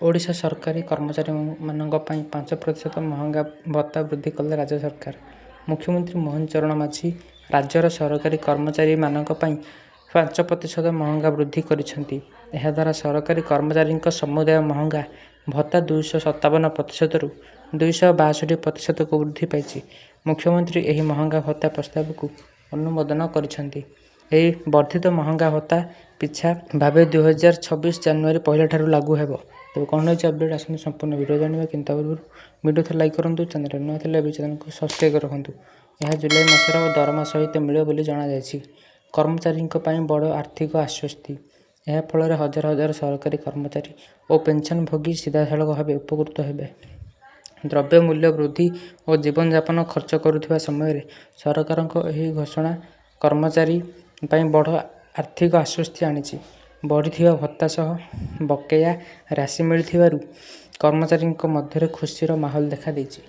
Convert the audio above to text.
ଓଡ଼ିଶା ସରକାରୀ କର୍ମଚାରୀମାନଙ୍କ ପାଇଁ 5% ମହଙ୍ଗା ଭତ୍ତା ବୃଦ୍ଧି କଲେ ରାଜ୍ୟ ସରକାର। ମୁଖ୍ୟମନ୍ତ୍ରୀ ମୋହନ ଚରଣ ମାଝୀ ରାଜ୍ୟର ସରକାରୀ କର୍ମଚାରୀମାନଙ୍କ ପାଇଁ 5% ମହଙ୍ଗା ବୃଦ୍ଧି କରିଛନ୍ତି। ଏହାଦ୍ୱାରା ସରକାରୀ କର୍ମଚାରୀଙ୍କ ସମୁଦାୟ ମହଙ୍ଗା ଭତ୍ତା 257 ପ୍ରତିଶତରୁ 262 ପ୍ରତିଶତକୁ ବୃଦ୍ଧି ପାଇଛି। ମୁଖ୍ୟମନ୍ତ୍ରୀ ଏହି ମହଙ୍ଗା ଭତ୍ତା ପ୍ରସ୍ତାବକୁ ଅନୁମୋଦନ କରିଛନ୍ତି। ଏହି ବର୍ଦ୍ଧିତ ମହଙ୍ଗା ଭତ୍ତା ପିଛା ଭାବେ 2026 ଜାନୁଆରୀ 1ଠାରୁ ଲାଗୁ ହେବ। ତେବେ କ'ଣ ରହିଛି ଅପଡେଟ୍, ଆସନ୍ତୁ ସମ୍ପୂର୍ଣ୍ଣ ଭିଡ଼ିଓ ଜାଣିବା। କିନ୍ତୁ ତା ପୂର୍ବରୁ ଭିଡ଼ିଓ ଥରେ ଲାଇକ୍ କରନ୍ତୁ, ଚ୍ୟାନେଲରେ ନୂଆ ଥିଲେ ଏବେ ଚ୍ୟାନେଲକୁ ସବସ୍କ୍ରାଇବ୍ କରି ରଖନ୍ତୁ। ଏହା ଜୁଲାଇ ମାସର ଦରମା ସହିତ ମିଳିବ ବୋଲି ଜଣାଯାଇଛି। କର୍ମଚାରୀଙ୍କ ପାଇଁ ବଡ଼ ଆର୍ଥିକ ଆଶ୍ୱସ୍ତି। ଏହା ଫଳରେ ହଜାର ହଜାର ସରକାରୀ କର୍ମଚାରୀ ଓ ପେନ୍ସନଭୋଗୀ ସିଧାସଳଖ ଭାବେ ଉପକୃତ ହେବେ। ଦ୍ରବ୍ୟ ମୂଲ୍ୟ ବୃଦ୍ଧି ଓ ଜୀବନଯାପନ ଖର୍ଚ୍ଚ କରୁଥିବା ସମୟରେ ସରକାରଙ୍କ ଏହି ଘୋଷଣା କର୍ମଚାରୀ ପାଇଁ ବଡ଼ ଆର୍ଥିକ ଆଶ୍ୱସ୍ତି ଆଣିଛି। ବଢ଼ିଥିବା ଭତ୍ତା ସହ ବକେୟା ରାଶି ମିଳିଥିବାରୁ କର୍ମଚାରୀଙ୍କ ମଧ୍ୟରେ ଖୁସିର ମାହୋଲ ଦେଖାଦେଇଛି।